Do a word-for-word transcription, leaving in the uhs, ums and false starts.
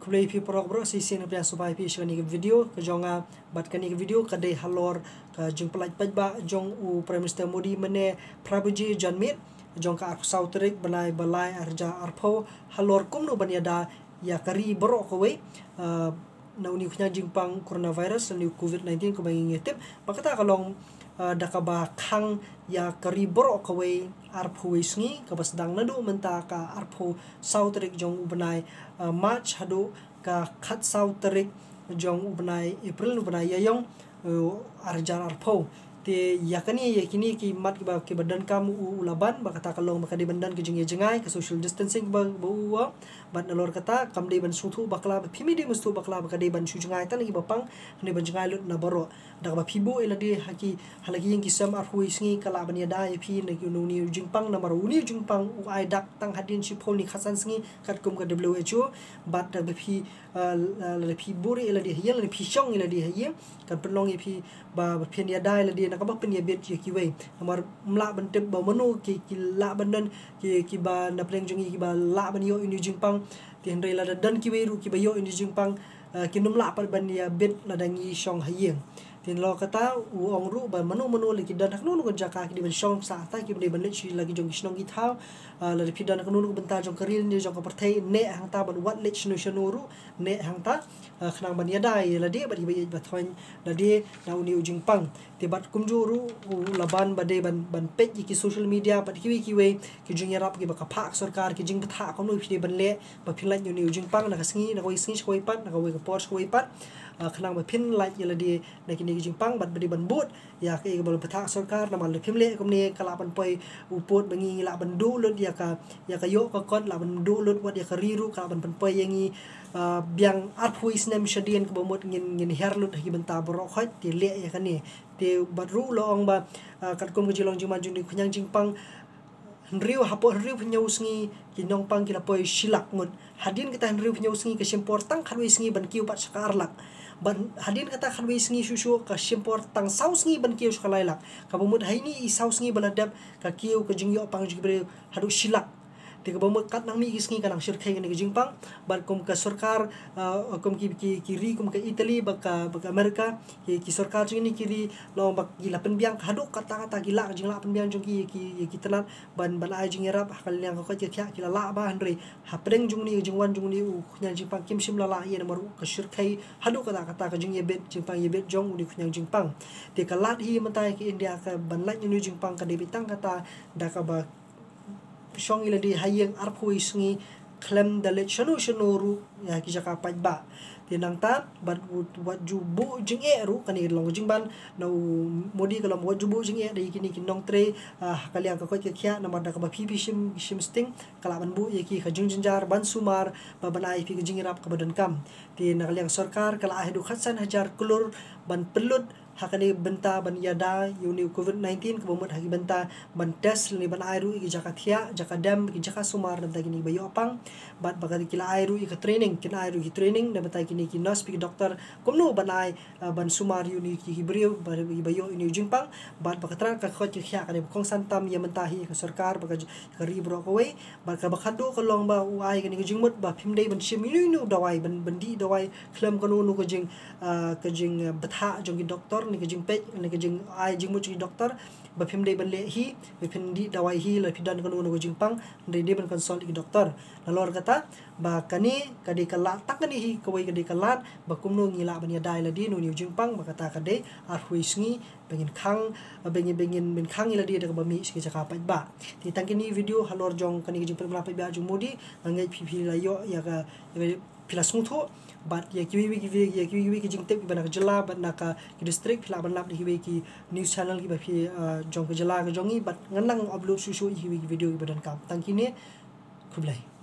Khublei phi paralok baroh, shisien nga pdiang sngewbha ïa phi sha kane ka video ka jong nga. Bad kane ka video ka dei halor ka jingpyllait paidbah jong u Prime Minister Modi mynne phra baje janmiet jong ka arphew saw tarik bnai ba lai arhajar arphew, halor kumno ban ïada ïa ka ri baroh kawei, ah, na une u khñiang jingpang coronavirus, na une u covid nineteen kumba ngi ïa tip. Bad kata ka long, ah, da kaba khang ïa ka ri baroh kawei arphew wei sngi, kaba sdang naduh mynta ka arphew saw tarik jong u bnai, ah, March haduh ka khatsaw tarik jong u bnai April, u bnai Ïaïong, eh, arhajar arphew. Te ïa kane, ïa kine ki mat kiba, kiba donkam u, u la ban, ba kata ka long ba ka dei ban don ka jingïajngai, ka social distancing ba, ba u ong. Bad nalor kata kam dei ban sngewthuh bakla, ba phim dei ban sngewthuh bakla ba ka dei ban shu jngai tang na kiba pang, hynrei ban jngai lut na baroh. Da kaba phi buh ïa lade ha ki, ha la ki ïing ki sem arphew wei sngi, ka lah ban ïada ïa phi na une u jingpang, namar une u jingpang u ai dak tang hadien shiphew ne khatsan sngi katkum ka W H O. Bad da kaba phi, ah, la, lada phi buh ïa lade ha ïing, lada phi shong ïa lade ha ïing, kan pynlong ïa phi ba, ba phin ïada ïa lade na kaba pynïabit ïa kiwei. Namar ym lah ban tip ba mano ki, ki lah ban don, ki, kiba na pdeng jong ngi kiba lah ban ïoh ïa une u jingpang. Te hynrei lada don kiwei ruh kiba ïoh ïa une u jingpang, ah, kin ym lah pat ban ïabit lada ngi shong ha ïing. Te nalor kata u ong ruh ba mano mano la ki don ha kano kano ka jaka ki dei ban shong sah, ta kim dei ban leit sha la ki jong ki shnong ki thaw. Ah, lada phi don ha kano kano ka bynta jong ka ri ne jong ka pyrthei, neh hangta, bad wat leit shano shano ruh neh hangta, ah, khnang ban ïada ïa lade bad kiba ïeit ba thoiñ lade na une u jingpang. Te bad kumjuh ruh u la ban ba dei ban, ban peit ïa ki social media bad kiwei kiwei ki jingïarap kiba ka phah ka sorkar, ki jingbthah kumno phi dei ban leh ba phin lait ïa une u jingpang na ka sngi, na kawei ka sngi sha kawei pat, na kawei ka por sha kawei pat, ah, khnang ba phin lait ïa lade na kine ki jingpang. Bad ba dei ban bud ïa kaei kaba la bthah ka sorkar, namar lada phim leh kumne ka lah ban poi u pud ba ngi, ngi lah ban duh lut ïa ka, ïa ka ïoh ka kot, lah ban duh lut wat ïa ka ri ruh, ka lah ban pynpoi ïa ngi, ah, biang arphew wei snem shadien, kaba mut ngin, ngin hiar lut ha ki bynta baroh khoit. Te leh ïa kane. Te bad ruh la ong ba, ah, katkum ka jinglong jingman jong une u khñiang jingpang, hynriew, hapoh hynriew phew hynñiew sngi ki nongpang ki la poi shi lak ngut. Hadien kata hynriew phew hynñiew sngi ka shim por tang khatwei sngi ban kiew pat sha ka ar lak. Bad hadien kata khatwei sngi shuh shuh ka shim por tang saw sngi ban kiew sha ka lai lak. Kaba mut ha ine i saw sngi ba la dep ka kiew ka jingïoh pang jong ki briew haduh shi lak. Te kaba mut katba nang mih ki sngi ka nang shyrkhei kane ka jingpang. Bad kum ka sorkar, ah, kum ki, ki, ki ri kum ka Italy bad ka, bad ka America, ki, ki sorkar jong kine ki ri la ong ba ki la pynbiang haduh katta katta ki lah, ka jinglah pynbiang jong ki, ki, ki tnat ban, ban ai jingïarap ha ka liang ka koit ka khiah ki la lah bha, hynrei hapdeng jong une ka jingwan jong une u khñiang jingpang kim shym la lah ïa, namar ruh ka shyrkhei haduh katta katta ka jingïabit, jingpang ïabit jong une u khñiang jingpang. Te ka lad hi mynta ïa ka India ka ban lait ïa une u jingpang ka dei beit tang kata da kaba shong ïa lade ha ïing arphew wei sngi khlem da leit shano shano ruh ïa ki jaka paidbah. Te nangta bad wat, wat ju buh jingeh ruh, kane ka long ka jingban na u Modi, ka long wat ju buh jingeh da ïa kine ki nongtrei, ah, ha ka liang ka koit ka khiah, namar da kaba phi, phi shim, shim sting, ka lah ban buh ïa ki ka jingjynjar ban sumar, ba ban ai ïa phi ka jingïarap kaba donkam. Te na ka liang sorkar ka la ai haduh khatsan hajar klur ban pynlut ha kane ka bynta ban ïada ïa une u covid nineteen, kaba mut ha ki bynta ban test lane ban ai ruh ïa ki jaka thiah, jaka dem, ki jaka sumar na bynta kine kiba ïoh pang. Bad ba ki la ai ruh ïa ka training, kin ai ruh ïa ki training na bynta kine ki nurse bad ki doktor kumno ban ai, ah, ban sumar ïa une ki, ki briew ba, ba ïoh ïa une u jingpang. Bad ba ka tnat ka koit ka khiah ka dei ba kongsan tam ïa mynta hi ka sorkar bad ka j-, ka ri baroh kawei. Bad kaba khatduh ka long ba u ai kane ka jingmut ba phim dei ban shim ïa une u dawai, ban, ban dih dawai khlem kano kano ka jing, ah, ka jing, ah, bthah jong ki doktor, ne ka jingpeit, ne ka jing ai jingmut jong ki doktor, ba phim dei ban leh hi, ba phin dih dawai hi lada phi don kano kano ka jingpang, hynrei dei ban consult ïa ki doktor. Nalor kata ba kane ka dei ka lad, tang kane hi kawei ka dei ka lad ba kumno ngi lah ban ïada ïa lade na une u jingpang, ba kata ka dei arphew wei sngi ba ngin khang, ba ngin, ba ngin, ba ngin khang ïa lade da kaba mih sha ki jaka paidbah. Te tang kine video halor jong kane ka jingpynbna paidbah jong u Modi, nga ngeit phi, phi la ïoh ïa ka, ïa ka, phi la sngewthuh. Bad ïa kiwei kiwei ki, ïa kiwei kiwei ki jingtip kiba na ka jylla bad na ka, ki district, phi lah ban lap da kiwei ki news channel kiba phi, ah, jong ka jylla ka jong ngi, bad ngan nang upload shuh shuh ïa kiwei ki video kiba donkam. Tang kine, khublei.